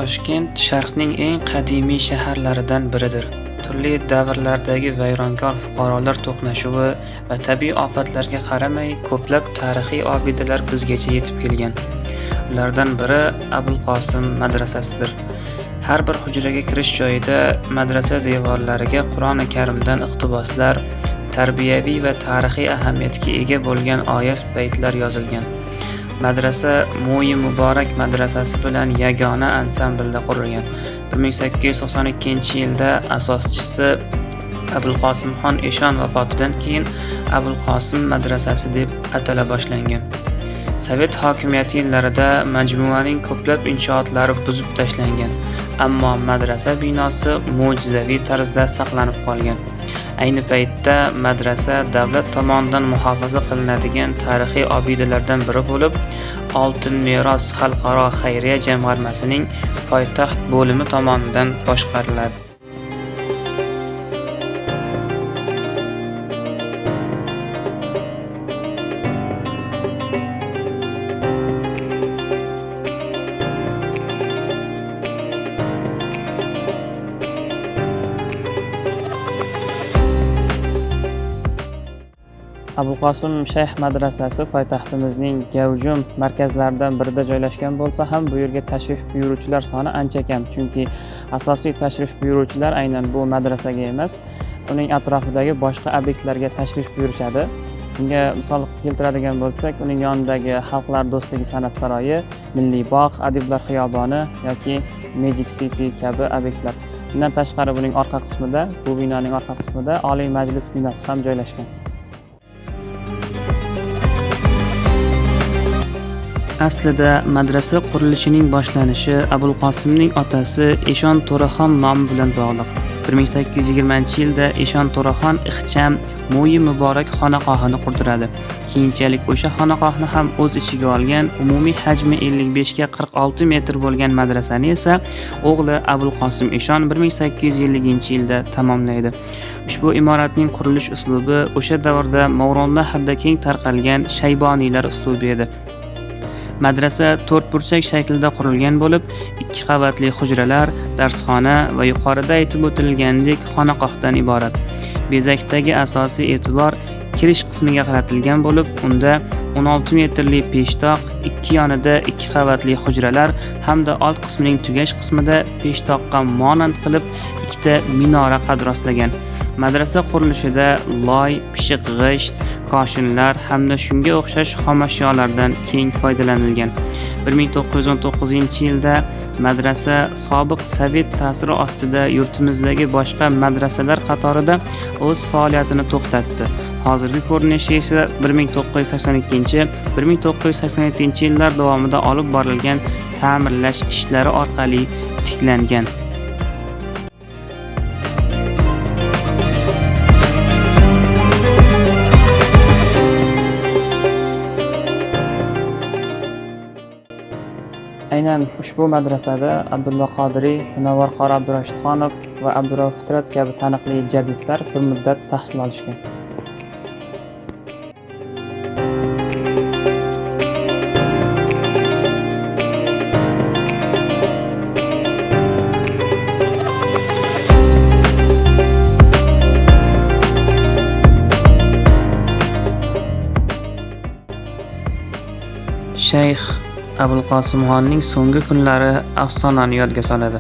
Toshkent sharqning eng qadimiy shaharlaridan biridir. Turli davrlardagi vayronkor fuqarolar to'qnashuvi va tabiiy ofatlarga qaramay ko'plab tarixiy obidalar bizgacha yetib kelgan. Ulardan biri Abulqosim madrasasidir. Har bir hujraga kirish joyida madrasa devorlariga Qur'oni Karimdan iqtiboslar, tarbiyaviy va tarixiy ahamiyatga ega bo'lgan oyat baytlar yozilgan. Madrasa Mo'yi Muborak madrasasi bilan yagona ansamblda qurilgan. 1892-yilda asoschisi Abulqosimxon Eshon vafotidan keyin Abulqosim madrasasi deb atala boshlangan. Sovet hokimiyati yillarida majmuaning ko'plab inshootlari buzib tashlangan, ammo madrasa binosi mo'jizaviy tarzda saqlanib qolgan. Ayni paytda madrasa davlat tomonidan muhofaza qilinadigan tarixiy obidalardan biri bo'lib, Oltin meros xalqaro xayriya jamg'armasining poytaxt bo'limi tomonidan boshqariladi. Abulqosim shayx madrasasi poytaxtimizning gavjum markazlaridan birida joylashgan bo'lsa ham, bu yerga tashrif buyuruvchilar soni ancha kam, chunki asosiy tashrif buyuruvchilar aynan bu madrasaga emas, uning atrofidagi boshqa obyektlarga tashrif buyurishadi. Bunga misol keltiradigan bo'lsak, uning yonidagi Xalqlar do'stligi san'at saroyi, Milliy bog', Adiblar xiyoboni yoki Magic City kabi obyektlar. Bundan tashqari buning orqa qismida, bu binoning orqa qismida Oliy Majlis binosi ham joylashgan. Aslida madrasa qurilishining boshlanishi Abulqosimning otasi Eshon To'raxon nomi bilan bog'liq. 1820-yilda Eshon To'raxon ixcham Mo'yi Muborak xonaqohini qurdiradi. Keyinchalik o'sha xonaqohni ham o'z ichiga olgan umumiy hajmi 55 ga 46 metr bo'lgan madrasani esa o'g'li Abulqosim Eshon 1850-yilda tamomlaydi. Ushbu imoratning qurilish uslubi o'sha davrda Movarounnahrda keng tarqalgan shayboniylar uslubi edi. Madrasa to'rtburchak shaklda qurilgan bo'lib, 2 qavatli hujralar, darsxona va yuqorida aytib o'tilgandek xonaqohdan iborat. Bezakdagi asosiy e'tibor kirish qismiga qaratilgan bo'lib, unda 16 metrli peshtoq, ikki yonida 2 qavatli hujralar hamda old qismining tugash qismida peshtoqqa monand qilib ikkita minora qad rostlagan. Madrasa qurilishida loy, pishiq g'isht, koshinlar hamda shunga o'xshash xomashyolardan keng foydalanilgan. 1919-yilda madrasa sobiq sovet ta'siri ostida yurtimizdagi boshqa madrasalar qatorida o'z faoliyatini to'xtatdi. Hozirgi ko'rinishi esa 1982-1987 yillar davomida olib borilgan ta'mirlash ishlari orqali tiklangan. Aynan ushbu madrasada Abdulla Qodiriy, Munavvar qori Abdurashidxonov va Abdurauf Fitrat kabi taniqli jadidlar bir muddat tahsil olishgan. Shayx Abulqosimxonning so'nggi kunlari afsonani yodga soladi.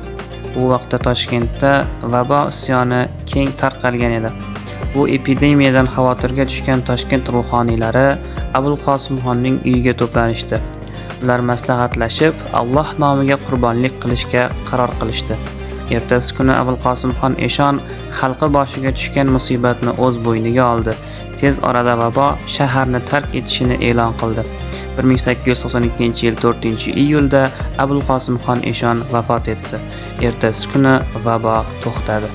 Bu vaqtda Toshkentda vabo isyoni keng tarqalgan edi. Bu epidemiyadan xavotirga tushgan Toshkent ruhoniylari Abulqosimxonning uyiga to'planishdi. Ular maslahatlashib, Alloh nomiga qurbonlik qilishga qaror qilishdi. Ertasi kuni Abulqosimxon Eshon xalqi boshiga tushgan musibatni o'z bo'yniga oldi. Tez orada vabo shaharni tark etishini e'lon qildi. 1892-yil 4-iyulda Abulqosimxon Eshon vafot etdi. Ertasi kuni vabo to'xtadi.